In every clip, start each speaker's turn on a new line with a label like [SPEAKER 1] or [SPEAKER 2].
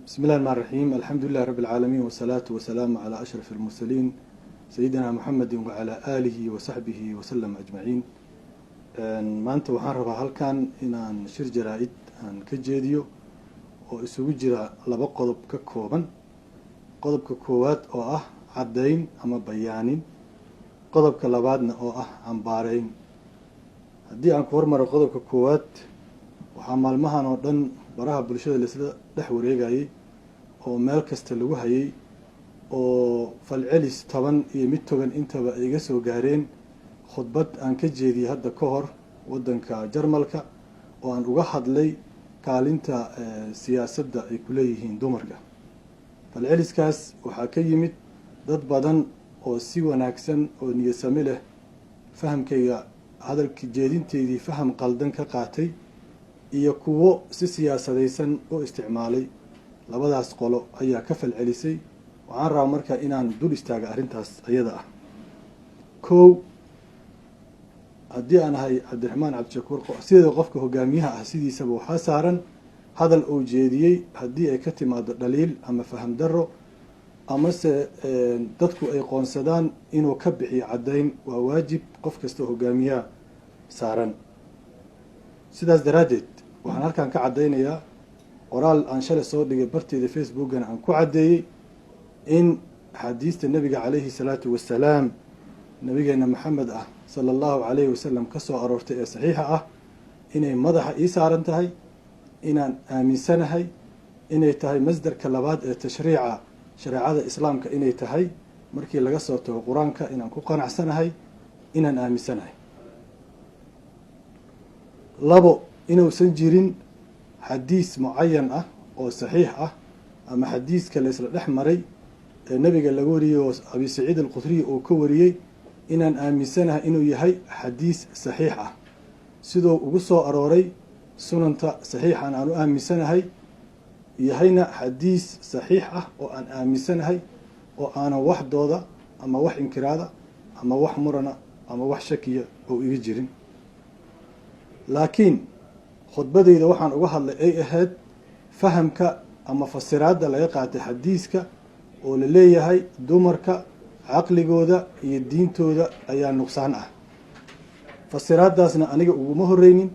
[SPEAKER 1] Bismi illahi raxmaan raxiim. Alxamdu lilah rabbi alcaalamiin, wasalaatu wasalaamu calaa ashraf almursaliin, sayidina Muxamedi wacalaa aalihi wa saxbihi wasalam ajmaciin. Maanta waxaan rabaa halkan inaan shir jaraa-id aan ka jeediyo oo isugu jira laba qodob ka kooban. Qodobka koowaad oo ah caddayn ama bayaanin, qodobka labaadna oo ah cambaareyn. Haddii aan ku hormaro qodobka koowaad, waxaa maalmahan oo dhan baraha bulshada laisla dhex wareegayay oo meel kasta lagu hayay oo falcelis taban iyo mid togan intaba ay iga soo gaareen khudbad aan ka jeediyey hadda ka hor waddanka Jarmalka oo aan uga hadlay kaalinta siyaasadda ay ku leeyihiin dumarka. Falceliskaas waxaa ka yimid dad badan oo si wanaagsan oo niyadsami leh fahamkayga hadalka jeedinteydii faham qaldan ka qaatay iyo kuwo si siyaasadaysan u isticmaalay. Labadaas qolo ayaa ka falcelisay. Waxaan rabaa marka inaan dul istaaga arrintaas ayada ah. Kow, haddii aan ahay Cabdiraxmaan Cabdishakuur, sideeda qofka hogaamiyaha ah sidiisaba waxaa saaran hadal uu jeediyey haddii ay ka timaado dhaliil ama faham darro amase dadku ay qoonsadaan inuu ka bixiyo caddayn. Waa waajib qof kasta hogaamiyaha saaran. Sidaas daraaddeed, waxaan halkan ka caddaynayaa qoraal aan shalay soo dhigay barteeda Facebookana aan ku caddeeyey in axaadiista Nebiga calayhi salaatu wasalaam, Nabigeena Maxamed ah sala Allahu calayhi wasalam, ka soo aroortay ee saxiixa ah inay madaxa ii saaran tahay, inaan aaminsanahay inay tahay masdarka labaad ee tashriica shareecada Islaamka inay tahay markii laga soo tago Qur-aanka, inaan ku qanacsanahay, inaan aaminsanahay. Labo, inuusan jirin xadiis mucayan ah oo saxiix ah ama xadiiska la isla dhex maray ee Nebiga laga wariyey oo Abi Saciid Alqudriy uu ka wariyey inaan aaminsanahay inuu yahay xadiis saxiix ah siduu ugu soo arooray sunanta saxiixan aan u aaminsanahay yahayna xadiis saxiix ah oo aan aaminsanahay oo aanan wax dooda ama wax inkiraada ama wax murana ama wax shakiya oo iga jirin. Laakiin khudbadeyda waxaan uga hadlay ay ahayd fahamka ama fasiraadda laga qaatay xadiiska oo la leeyahay dumarka caqligooda iyo diintooda ayaa nuqsaan ah. Fasiraaddaasna aniga uguma horreynin,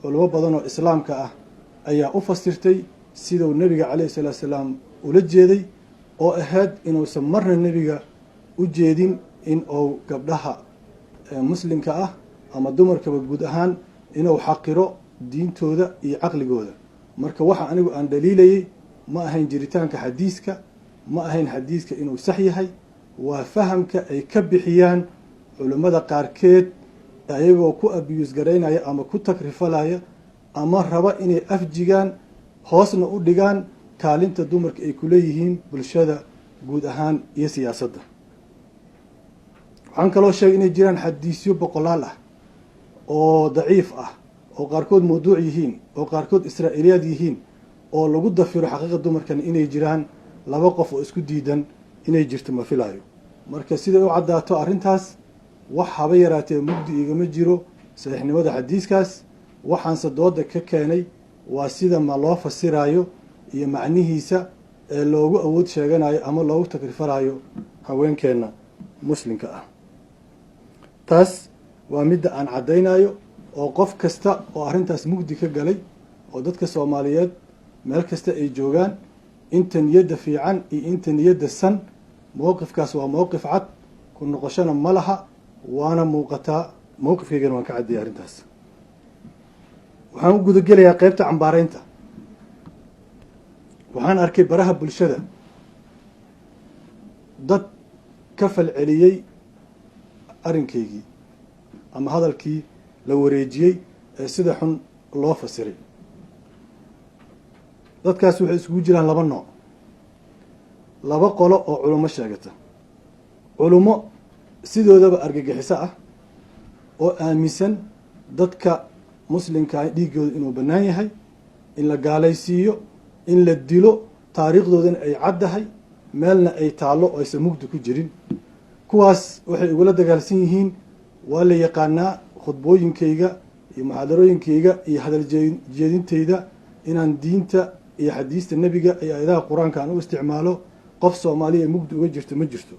[SPEAKER 1] culimo badan oo Islaamka ah ayaa u fasirtay siduu Nebiga calayhi salaatu salaam ula jeeday, oo ahayd inuusan marna Nebiga u jeedin in uu gabdhaha Muslimka ah ama dumarkaba guud ahaan inuu xaqiro diintooda iyo caqligooda. Marka waxa anigu aan dhaliilayay ma ahayn jiritaanka xadiiska, ma ahayn xadiiska inuu sax yahay, waa fahamka ay ka bixiyaan culimmada qaarkeed ayagoo ku abuse garaynaya ama ku takrifalaya ama raba inay afjigaan, hoosna u dhigaan kaalinta dumarka ay kuleeyihiin bulshada guud ahaan iyo siyaasadda. Waxaan kaloo sheegay inay jiraan xadiisyo boqolaal ah oo daciif ah, oo qaarkood mawduuc yihiin, oo qaarkood Israa'iiliyaad yihiin, oo lagu dafiro xaqiiqa dumarkan. Inay jiraan laba qof oo isku diidan inay jirto ma filaayo. Marka siday u caddaato arrintaas, wax haba yaraatee mugdi igama jiro saxiixnimada xadiiskaas. Waxaanse dooda ka keenay waa sida ma loo fasiraayo iyo macnihiisa ee loogu awood sheeganayo ama loogu takrifalayo haweenkeenna Muslimka ah. Taas waa midda aan caddaynayo oo qof kasta oo arrintaas mugdi ka galay oo dadka Soomaaliyeed meel kasta ay joogaan, inta niyadda fiican iyo inta niyadda san, mowqifkaas waa mowqif cad, ku noqoshona ma laha, waana muuqataa. Mowqifkaygana waan ka caddeeyay arrintaas. Waxaan u gudagelayaa qeybta cambaareynta. Waxaan arkay baraha bulshada dad ka falceliyey arrinkaygii ama hadalkii la wareejiyey ee sida xun loo fasiray. Dadkaas waxay isugu jiraan laba nooc, laba qolo oo culummo sheegata, culummo sidoodaba argagixiso ah oo aaminsan dadka Muslimkaa dhiiggooda inuu bannaan yahay, in la gaalaysiiyo, in la dilo, taariikhdoodana ay caddahay, meelna ay taallo oo aysan mugdi ku jirin. Kuwaas waxay igula dagaalsan yihiin waa la yaqaanaa: khudbooyinkayga iyo muxaadarooyinkayga iyo hadal jeedintayda inaan diinta iyo xadiista nebiga iyo aayadaha qur-aanka aan u isticmaalo qof Soomaaliya mugdi uga jirto ma jirto.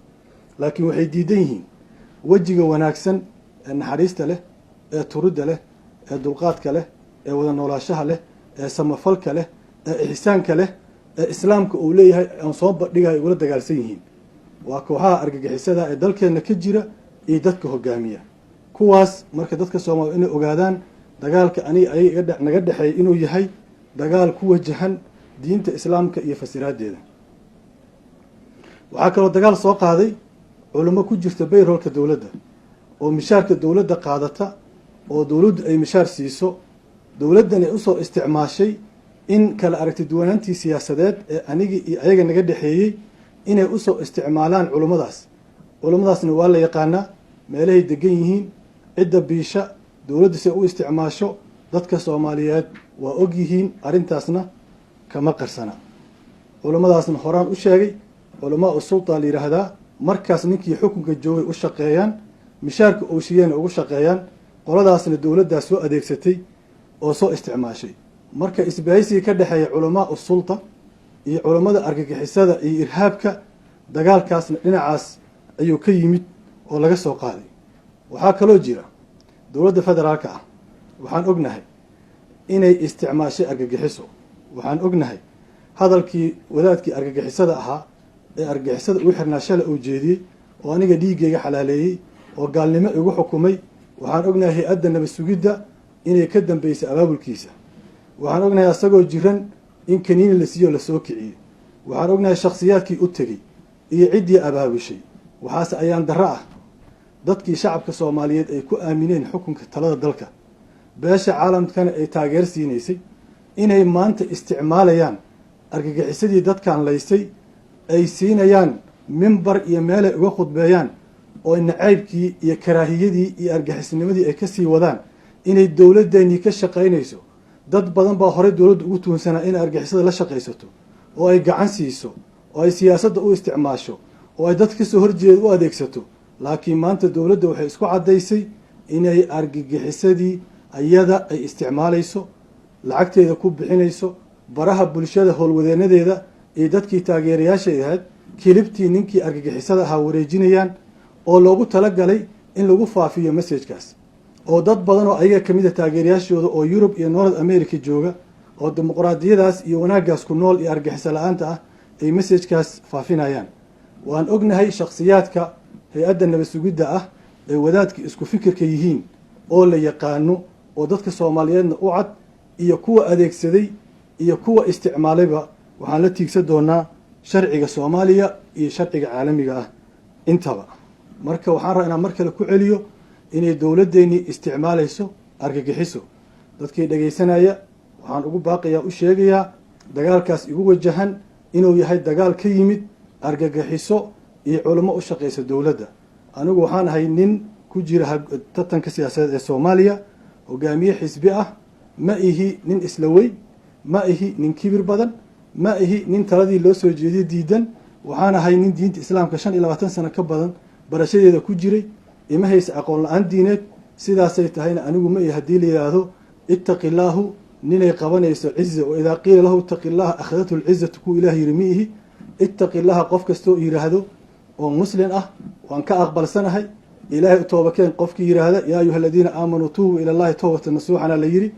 [SPEAKER 1] Laakiin waxay diidan yihiin wejiga wanaagsan ee naxariista leh, ee turidda leh, ee dulqaadka leh, ee wada noolaashaha leh, ee samafalka leh, ee ixsaanka leh, ee islaamka uu leeyahay aan soo bandhigayo ugula dagaalsan yihiin. Waa kooxaha argagixisada ee dalkeenna ka jira iyo dadka hogaamiya kuwaas. Marka dadka Soomaaliya inay ogaadaan dagaalka aniga ayaga naga dhexeeya inuu yahay dagaal ku wajahan diinta islaamka iyo fasiraaddeeda. Waxaa kaloo dagaal soo qaaday culimo ku jirta payroll-ka dowladda oo mishaarka dowladda qaadata, oo dowladdu ay mishaar siiso, dowladdan ay usoo isticmaashay in kala aragti duwanaantii siyaasadeed ee anigii iyo ayaga naga dhexeeyey inay usoo isticmaalaan culummadaas. Culummadaasna waa la yaqaanaa meelahay degan yihiin, cidda biisha, dowladdu si ay u isticmaasho dadka Soomaaliyeed waa og yihiin, arrintaasna kama qarsana. Culummadaasna horaan u sheegay, culamaa u sulta la yidhaahdaa. Markaas ninkii xukunka joogay u shaqeeyaan, mishaarka uu siiyeyna ugu shaqeeyaan. Qoladaasna dowladdaas soo adeegsatay oo soo isticmaashay. Marka isbahaysiga ka dhexeeya culamaa u sulta iyo culammada argagixisada iyo irhaabka, dagaalkaasna dhinacaas ayuu ka yimid oo laga soo qaaday. Waxaa kaloo jira dowladda federaalka ah, waxaan ognahay inay isticmaashay argagixiso. Waxaan ognahay hadalkii wadaadkii argagixisada ahaa ee argagixisada ugu xirnaa shalay uu jeediyey oo aniga dhiiggayga xalaaleeyey oo gaalnimo igu xukumay. Waxaan ognahay hay-adda nabad sugidda inay ka dambeysay abaabulkiisa. Waxaan ognahay asagoo jiran in kaniini la siiyo lasoo kiciyey. Waxaan ognahay shakhsiyaadkii u tegey iyo ciddii abaabushay. Waxaase ayaan darro ah dadkii shacabka Soomaaliyeed ay ku aamineen xukunka talada dalka, beesha caalamkana ay taageer siinaysay, inay maanta isticmaalayaan argagixisadii dadkan laysay, ay siinayaan mimbar iyo meelay uga khudbeeyaan oo nacaybkii iyo karaahiyadii iyo argagixisnimadii ay kasii wadaan, inay dowladdeenii ka shaqaynayso. Dad badan baa horey dowladda ugu tuhunsanaa inay argagixisada la shaqaysato oo ay gacan siiso oo ay siyaasadda u isticmaasho oo ay dad kasoo horjeeda u adeegsato. Laakiin maanta dowladda waxay isku caddaysay inay argagixisadii ayada ay isticmaalayso, lacagteeda ku bixinayso, baraha bulshada howlwadeenadeeda iyo dadkii taageerayaashay ahayd clip-tii ninkii argagixisada ahaa wareejinayaan oo loogu talagalay in lagu faafiyo message-kaas, oo dad badan oo ayaga kamid a taageerayaashooda oo Yurub iyo North America jooga oo dimuqraadiyadaas iyo wanaaggaas ku nool iyo argagixiso la-aanta ah ay message-kaas faafinayaan. Waan ognahay shakhsiyaadka hay-adda nabad sugidda ah ee wadaadka isku fikirka yihiin oo la yaqaano oo dadka Soomaaliyeedna u cad, iyo kuwa adeegsaday iyo kuwa isticmaalayba. Waxaan la tiigsan doonaa sharciga Soomaaliya iyo sharciga caalamiga ah intaba. Marka waxaan rabaa inaan mar kale ku celiyo inay dowladdeenii isticmaalayso argagixiso. Dadkii dhegaysanaya waxaan ugu baaqayaa, u sheegayaa dagaalkaas igu wajahan inuu yahay dagaal ka yimid argagixiso iyo culimo u shaqaysa dowladda. Anigu waxaan ahay nin ku jira tartanka siyaasadeed ee Soomaaliya, hogaamiye xisbi ah. Ma ihi nin isla weyn, ma ihi nin kibir badan, ma ihi nin taladii loo soo jeediyo diidan. Waxaan ahay nin diinta islaamka 25 sano ka badan barashadeeda ku jiray. Ima haysa aqoon la-aan diineed. Sidaasay tahayna anigu ma ihi haddii la yidhaahdo ittaqi illaahu ninay qabanayso ciza. Wa idaa qiila lahu ittaqi illaha akhadathu lcizatu, kuwa Ilaah yiri ma ihi. Ittaqi illaha qof kastoo yidhaahdo oo muslin ah waan ka aqbalsanahay. Ilaahay u toobakeen qofkii yidhaahda, yaa ayuha aladiina aamanuu tuubuu ila llahi towbatan nasuuxana la yidhi.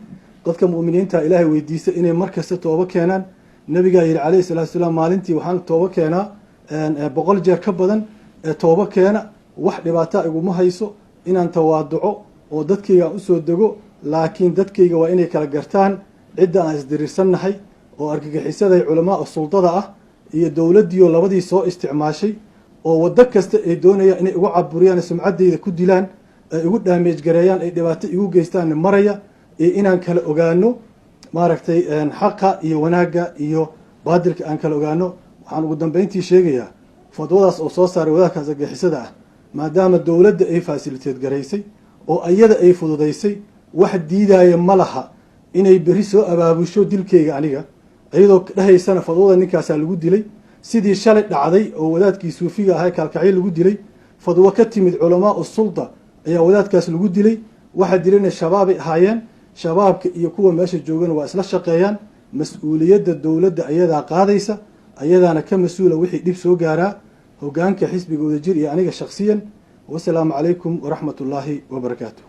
[SPEAKER 1] Dadka mu'miniinta Ilaahay weydiista inay mar kasta toobo keenaan. Nabigaa yidhi calayhi salatu salaam, maalintii waxaan toobo keenaa 100 jeer ka badan. Ee toobo keena, wax dhibaataa iguma hayso inaan tawaaduco oo dadkayga aan usoo dego. Laakiin dadkayga waa inay kala gartaan cidda aan isdiriirsannahay oo argagixisaday culamaa suldada ah iyo dowladdiioo labadii soo isticmaashay oo waddo kasta ay doonayaan inay igu caburiyaan, sumcaddayda ku dilaan, ay igu damage gareeyaan, ay dhibaato igu geystaan maraya, iyo inaan kala ogaano maaragtay xaqa iyo wanaagga iyo baadilka aan kala ogaano. Waxaan ugu dambeyntii sheegayaa fadwadaas oo soo saaray wadaadkaas argagixisada ah, maadaama dowladda ay facilitate garaysay oo iyada ay fududaysay, wax diidaaya ma laha inay berri soo abaabusho dilkayga aniga, iyadoo dhahaysana fadwada ninkaasaa lagu dilay, sidii shalay dhacday oo wadaadkii suufiga ahaa Kaalkacyo lagu dilay. Fadwo ka timid culamaa sulta ayaa wadaadkaas lagu dilay. Waxa dilayna shabaabay ahaayeen. Shabaabka iyo kuwa meesha joogana waa isla shaqeeyaan. Mas-uuliyadda dowladda ayadaa qaadaysa, ayadaana ka mas-uula wixii dhib soo gaaraa hogaanka xisbiga Wadajir iyo aniga shaksiyan. Wasalaamu calaykum waraxmat ullaahi wabarakaatu.